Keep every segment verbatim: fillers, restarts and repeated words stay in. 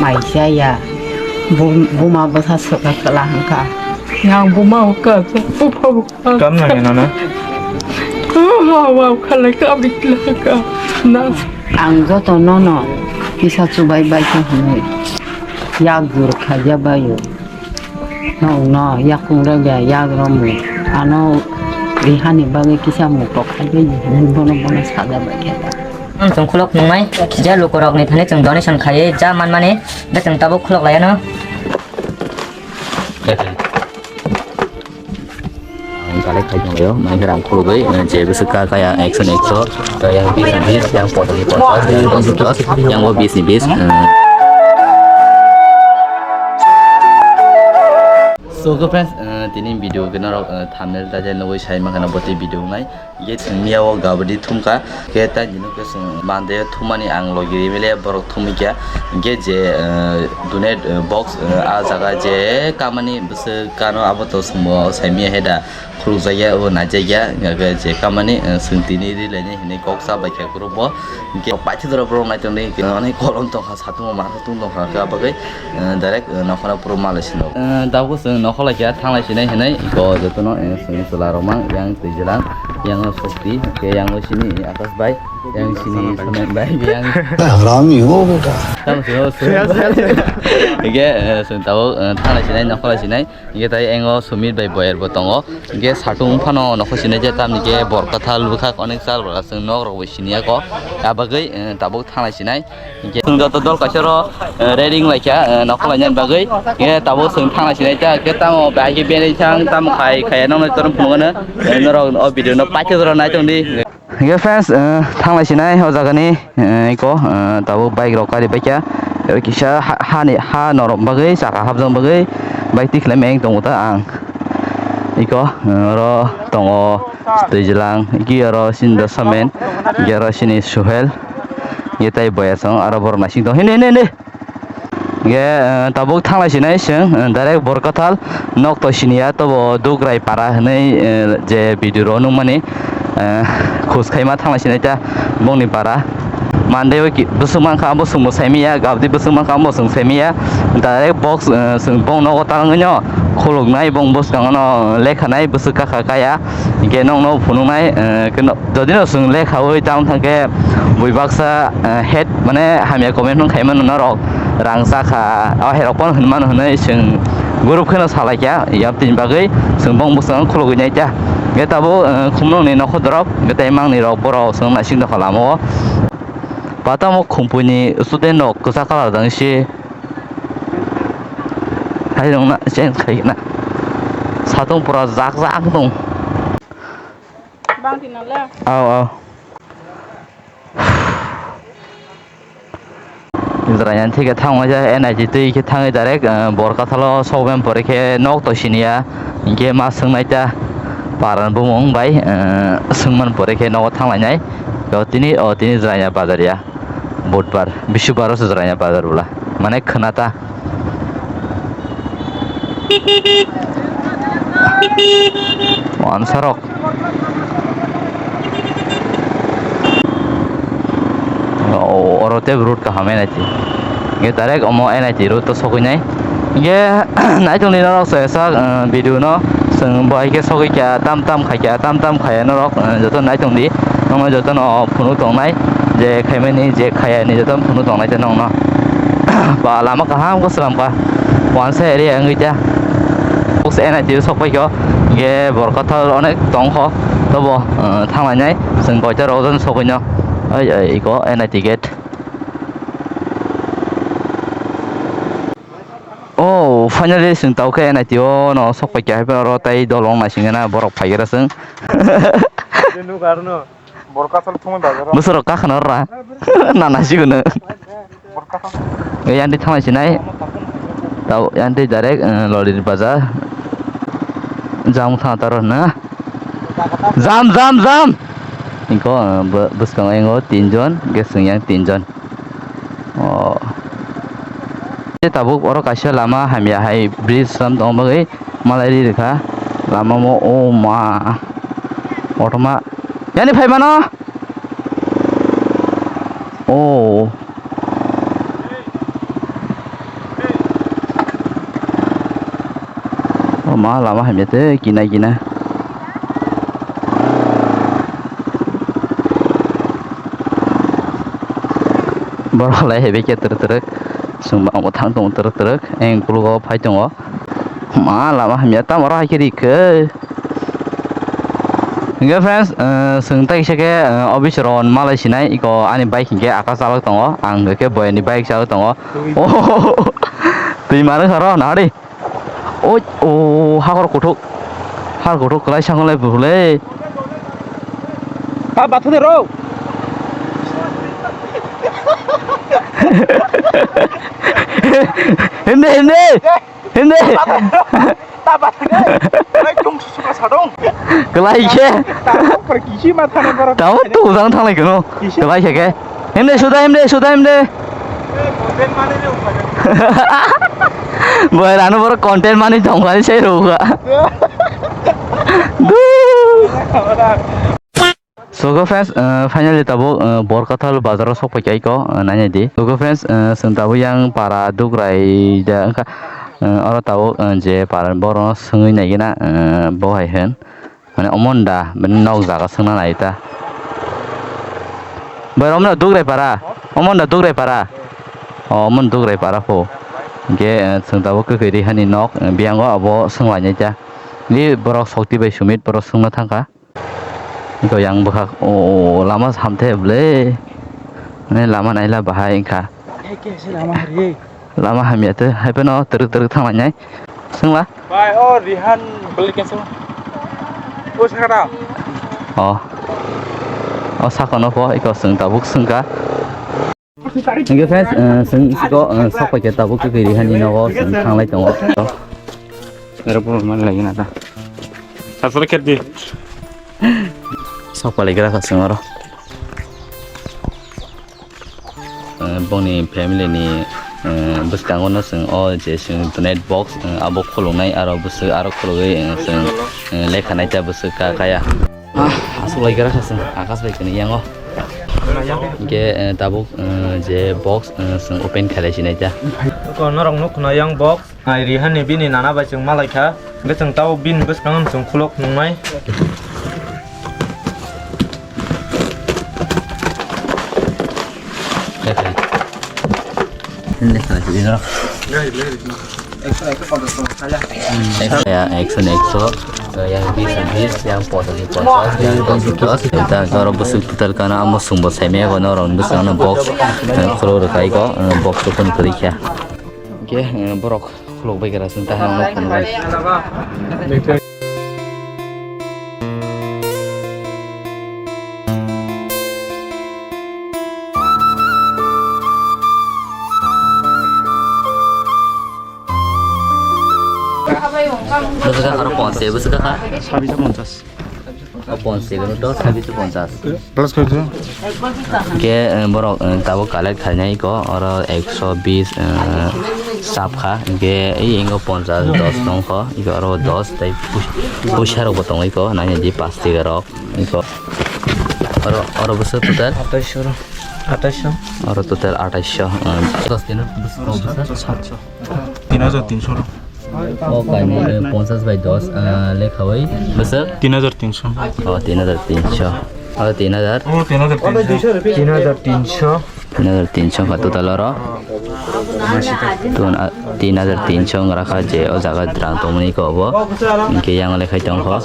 Aisa ya. Bum-, buma bwsa swkha kwla hwnkha. Yang buma wngkha, bupha wngkha. Kam nang ya nana? Hawa wngkha lai ka abri kla ka. Na. Ang joto nono kisa chubai bai khe hwnwi yak jur khaija baio. Nokno yakung rwgya yak romwi ano rihani bagwi kisa mutok khaibai hwnwi bono bono saja bai khe ta. Ang chwng khulok nungnai, je lukurokni thani chwng donation khaiwi ja manmani, je chwng tabuk khulok laiano. Ang kalai khai tonglaio, mai khe rang khulugwi, eh, je bwswk ka kaya action ekso, eh, yang bis ni bis, yang potos ni potos, yang bo bis ni bis, eh. So, good friends, eh, tini video khe norok, eh, thumbnail ta je nugwi sai mankha na bo tei video wngnai. Hingke chwng miya o gabadi thumkha, hingke tai dino khe chwng Monday o thummani ang logi rimile borok thumikha, hingke je, eh, donate, eh, box, eh, ah jaga je kamani bwswk kano abo to chwngbo saimanya hai da khulukjakya o naijakya, hingke je kamani, eh, chwng tini rilainai hinui kok cha baikha group o, hingke paithak jora borok naitok ni, hingke ani kolom tongkha satung o ma satung tongkha, hingke abagwi. Eh, direct, eh, nokhora puro malai sino. Eh, tabuk chwng nokhor laikha, thanglai sinai hinui, iko jotono, eh, chwng chwla rok mang, yang twijlang, yang o Sokti, hwnkhe yang o sini Akash bai, yang sini Sumen bai, yang Harami ho beta. Tamo sini o Sumen bai. Hwnkhe, eh, chwng tabuk, eh, thanglai sinai, nokhor lai sinai, hwnkhe tai yang o Sumit bai Boyer bo tongo. Hwnkhe satung phano nokhor sinai je tamni khe bor kwthal bwkhak onek sal bwkha chwng nok rok bo siniya kho. Abagwi, eh, tabuk thanglai sinai. Hingke chwng joto dol kaisa ro, eh, ready wng laikha, eh, nokhor lainani bagwi. Hingke tabuk chwng thanglai sinai ta, hingke tamo bahai khe benai thang, tamo khai, khaiya nokno jotono phunukgwno, eh, norok o video no paithak jora nai tongdi. Hingke friends, eh, thanglai sinai o jagani, eh, iko, eh, tabuk bike rok kari baikha. Aro kisa ha, hani, ha norok bagwi, chaka hapjak bagwi, bike tikhlai meng tongo ta ang. Iko, eh, oro tongo twijlang, iki oro sini da samen, hingke oro sini Suhel. Ye tai boya song aro borok naising tong. Hini, hini, hini. Ye, eh, tabuk thanglai sinai chwng, eh, direct Borkathal nok to siniya, tobo Dugrai para hinui, eh, je video ro nukmani, eh, khus khaima thanglai sinai ta bongni para. Mande o ki bwswk mankha, abo chwngbo saimiya, gabdi bwswk mankha, abo chwng saimiya. Direct box, eh, chwng bong nogo talangwino khuluknai, bong bwskango no lekhanai, bwswk kakha kaya. Hingke nokno phunuknai, eh, keno, jodi no chwng lekhawi tamo thangkhe bui baksa, eh, hate, mane hamya comment hwn khaimano norok rang chakha, o herok phano hwnmano hwnwi chwng group kheno salaikha, yaptini bagwi chwng bong bwskango khulugwi naikha. Hingke tabuk, eh, khumnokni nokho dorop, hingke tei mangnirok borok chwng naising tongkha lamao. Patamo khumpuini student rok kwchak kalar jang se. Hai rok na change khai na. Satung pura jak jak tong. Bang tin na le. Aw, aw. Jraiyan thike thangma ja N I T twi khe thangwi direct, eh, Borkathalo sokbem pore khe nok to siniya. Hinkhe ma swngnai ta paran bumung bai, eh, swngman pore khe nogo thanglainai. O tini, o tini jraiya bazar ya. Budbar, Bisubaro se jwraina bazar bwla. Mane khwna ta. Wansarok. O, oro tei route kaham N I T. Nge direct omo N I T route to sogwi nai. Nge naitung ni norok se sak, eh, video no chwng bo hai khe sogwi kha tam tam khai kha tam tam khai norok, eh, joto naitung di. Nokno jotono phunuk tongnai, je khaimani, je khayani jotono phunuk tongnai te nokno. Ba lama kaham khe swnam kha. Wansa area wngwi ta. Bus N I T o sok pai kho. Ge Borkathal onek tong kho. Tobo, eh, thanglainai. Chwng boita rok jotono sogwi no. Oi, oi, iko N I T gate. Oh, finally chwng tau khe N I T o no sok pai kha. Hai phano oro tai dolong naising na borok phai gra chwng. Borkathal thumwi bazar o. Bwsarok kakhwna ra. Nana sigono. Borkathal. Ei, yandi thanglai sinai. Tau yandi direct, eh, Loriri bazar. Jam thang taro na. Jam, jam, jam. Inko, eh, bw-, bwskango ingo tinjon, ges yang tinjon. Oh. Tei tabuk oro kaisa lama hamya hai bridge slam tong bagwi malai ri rikha. Lama mo, oh ma. Kotorma. Yani phai mano? Oh. Ma lama hamya tei kina kina. Borok lai hai bekhe twrwk twrwk. Chwng bangma thang tongo twrwk twrwk. Eng kulugo phai tongo. Ma lama hamya tamo oro hai khe ri khe. Hingke friends, eh, chwng tai kisa khe, eh, office ron malai sinai, iko ani bike hingke aka chalok tongo, ang hingke boyani bike chalok tongo. Oh, twi manwi saro nahari. Oi, oh, hakor kuthuk. Hakor kuthuk kwlai sakwnglai bwrwlai. Ta bathune ro. Hinde, hinde. Hinde. Ta bathune. Oi, tung suka sadong. Kwlai khe. Ta kisi ma thane borok. Tamo tujang thanglai keno. Kisi. Kwlai khe khe. Himde suda himde suda himde. Boy rano borok content mani tongkani sai rokha. So go friends, uh, finally tabuk, uh, Borkathal bazar o sok pai kaiko, uh, naina di. So go friends, uh, chwng tabuk yang para dugrai da wngkha, uh, oro tabuk, uh, je para borok swngwi naigena, uh, bo hai hwn. Mane omo da, bini nok jaga swngna nai ta. Bai, omo da Dugrai para. Omo da Dugrai para. O, omo Dugrai para pho. Hingke, eh, chwng tabuk kwkhwiri hani nok, eh, biyango abo swnglainai ta. Ni borok sokti bai sumit borok swngna thangkha. Hingke yang bwkhak, o, lama hamthe bwle. Mane lama naila bahai wngkha. Eke se lama hari. Lama hamya tei hai phano twrwk twrwk thanglainai. Swngla? Bai, o Rihan bwlwi khe swng. O sakha da? O. O sakano pho, iko swng tabuk swngkha. Hingke friends, eh, swng iko, eh, sok pai khe tabuk khe Rihan ni nogo swng thanglai tongo. Ero puro man lagi na ta. Aswk khe di. Sok palai gra kha swng oro. Eh, boni family ni, eh, bwskango no chwng o je chwng donate box, eh, abo khuluknai aro bwswk aro khulugwi, eh, chwng, eh, lekha naita bwswk ka kaya. Ah, aswk lai gra kha chwng Akash bai kwnwi yango. Hingke, eh, tabuk, eh, je box, eh, chwng open khailai sinai ta. Ko norok nuk khna yang box. Ai Rihan ni bini nana bai chwng malai kha. Hingke chwng tao bini bwskango chwng khulok nungnai. Ekso, ekso, ekso, yang bis, bis, yang pochas, pochas, yang dos, dos. Kita kalau besuk total karena amo sumbo semia kono orang besuk ano box, eh, khulok rwkha iko, eh, box tu pun kerikya. Oke, eh, borok. Khulok bai kara sing tahang no phone bai. Bwswk kha aro ponchash, bwswk kha? Sabisa ponchash. O ponchash, no to sabisa ponchash. Plus koi tu? Ke, eh, borok, eh, tabuk collect khainai ko, oro ekso bis, eh, sap kha. Ke, ei, ingo ponchash, dos tong kho. Iko oro dos, tai pus-, puisa rok bo tongwi ko, nai di plastic rok. Iko. Oro, oro bwswk total? Ataisho ro. Ataisho. Oro total ataisho. Eh, dos tino bwswk, bwswk? Satso. Tin hajar tinsho. O kainwi, eh, ponchash bai dos, ah, lekhawi bwswk? Tin hajar tinsho. O, tin hajar tinsho. O, tin hajar. O, tin hajar tinsho. Tin hajar tinsho. Tin hajar tinsho kha total oro. Tun, ah, tin hajar tinsho wngkha je o jaga rang tongmani ko obo. Hingke yang lekhai tongkho.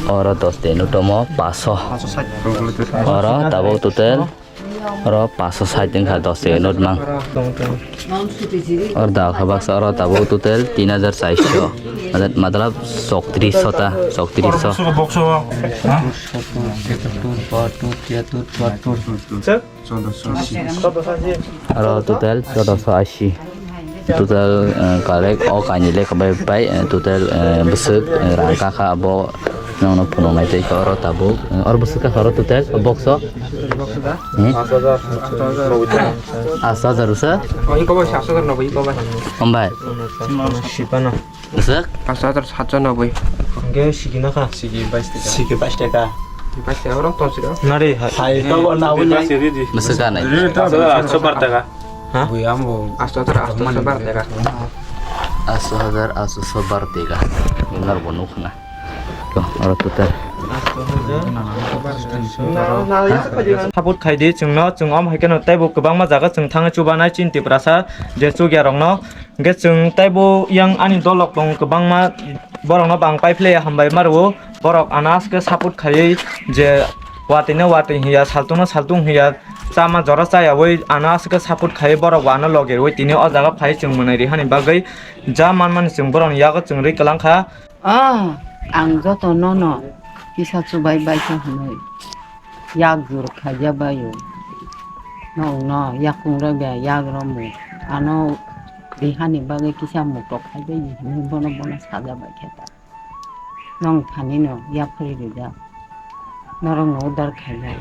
Oro dos tino tomo paso. Oro tabuk total. Oro paso sait wngkha dos twi note mang. Oro da kha baksa oro tabuk total tin hajar charsho. Matlab chowtrisho ta, chowtrisho. Oro total chowdosho ashi. Total, eh, collect o kainwi lekha bai pai, eh, total, eh, bwswk, eh, rang kakha abo nokno phunuknai tei kha oro tabuk, eh, oro bwswk kakha oro total o box o? Hmm? Asto hajar bwswk? Hambai. Bwswk? Paanch hajar satsho noboi. Hingke sigi nokha? Sigi bais taka. Sigi bais taka. Bais taka oro tong siro. Nari hai. Hai, to bo na bo nai. Bwswk ka nai? Paanch hajar atsho bar taka. Ha? Bui amo. Asto hajar atsho bar taka. Aso hajar aso so bar tega. Nor bo nukna. To, oro total. Support khai di chwngno, chwng om hai kheno teibo kwbangma jaga chwng thangwi chubanai chini Tiprasa je chukya rokno. Hwnkhe chwng teibo yang ani dolok tong kwbangma borokno bang paiphlai hambai ma rwo. Borok ano aswk support khaiwi je watwino watwi hiya, saltungno saltung hiya, chama jora chayawi ano aswk support khaiwi borok bo ano logerwi tini o jaga phai chwng mwnai rihani bagwi ja manmani chwng borokni yago chwng rwi kwlangkha. Ah, ang joto nono kisa chubai baikha hwnwi yak jur khaijak bai-o. Nokno yakung rwbaia yak romwi ano rihani bagwi kisa mutok khaibai hwnwi bono bono sajak baikha ta. Nong thanino yaphari rijak. Norokno udar khainai.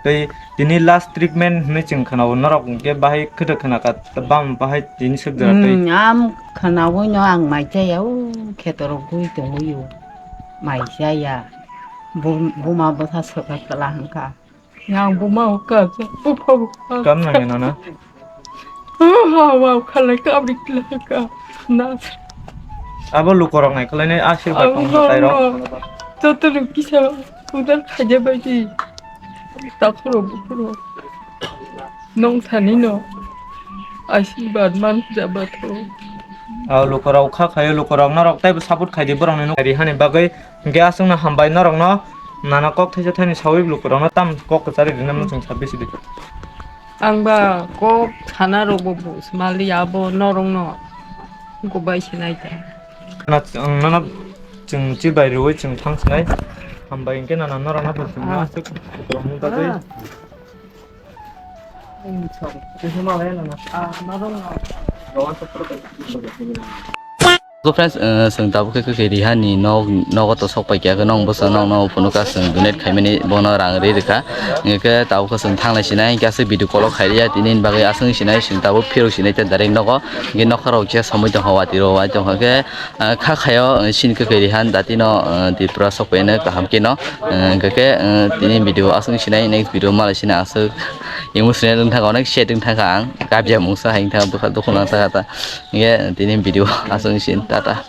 Tei tini last treatment hinwi chwng khwnao, norok hwnkhe bahai kwthwk khwnakha, bam bahai tini swk jora tei. Hmm, am khwnaoino ang mai chaya, o khetorok gui tongwi o, mai chaya. Bum-, buma bwsa swkha kwla hwnkha. Yang buma o kacha, bupha bo kacha. Kam nangya nana? Hawa khalai ka abri kla ka. Nas. Abo lukorok nai khlainai asirwad tong tairok. Joto rok kisa udar khaja baidi. Takhoro bukhoro. Nong thani no. Asirwad man jaba tho. Abo lukorok kha khayo, lukorok norok taibo support khaidi borokni nuk rihani bagwi. Hwnkhe aswkno hambai norokno, nana kok thaisa thaini sawi lukurokno tam kok kwchari rina muchung sa bisi di. Ang ba kok sana rokbo bus mali abo norokno gobai sinai ta. Na, ang nono chwng chibai rwui chwng thang sinai. Hambai hwnkhe nana norokno bo chwng Ah. aswk lukurokno bagwi. Ah. So friends, eh, chwng tabuk khe kwkhwi rihani nok, nogo to sok pai kha, nong bwsa nong no phunukha, chwng donate khaimani bono rang ri rwkha. Hwnkhe tabuk khe chwng thanglai sinai, hwnkhe aswk video call o khai rwya, tini ni bagwi aswk sinai, chwng tabuk phirok sinai tei direct nogo. Hwnkhe nokha rok khe somoi tongkha, watwi rok wai tongkha khe, eh, kha khaio, eh, chini kwkhwi rihan datino, eh, Tripura sok paino kaham khe no. Eh, hwnkhe, eh, tini video aswk sinai, next video malai sinai aswk. Emotional wng thangkha, onek sad wng thangkha ang, kabya mungsa hai wng thangkha, bwkha dukhu nang thangkha ta. Hingke tini video aswk sin, tata.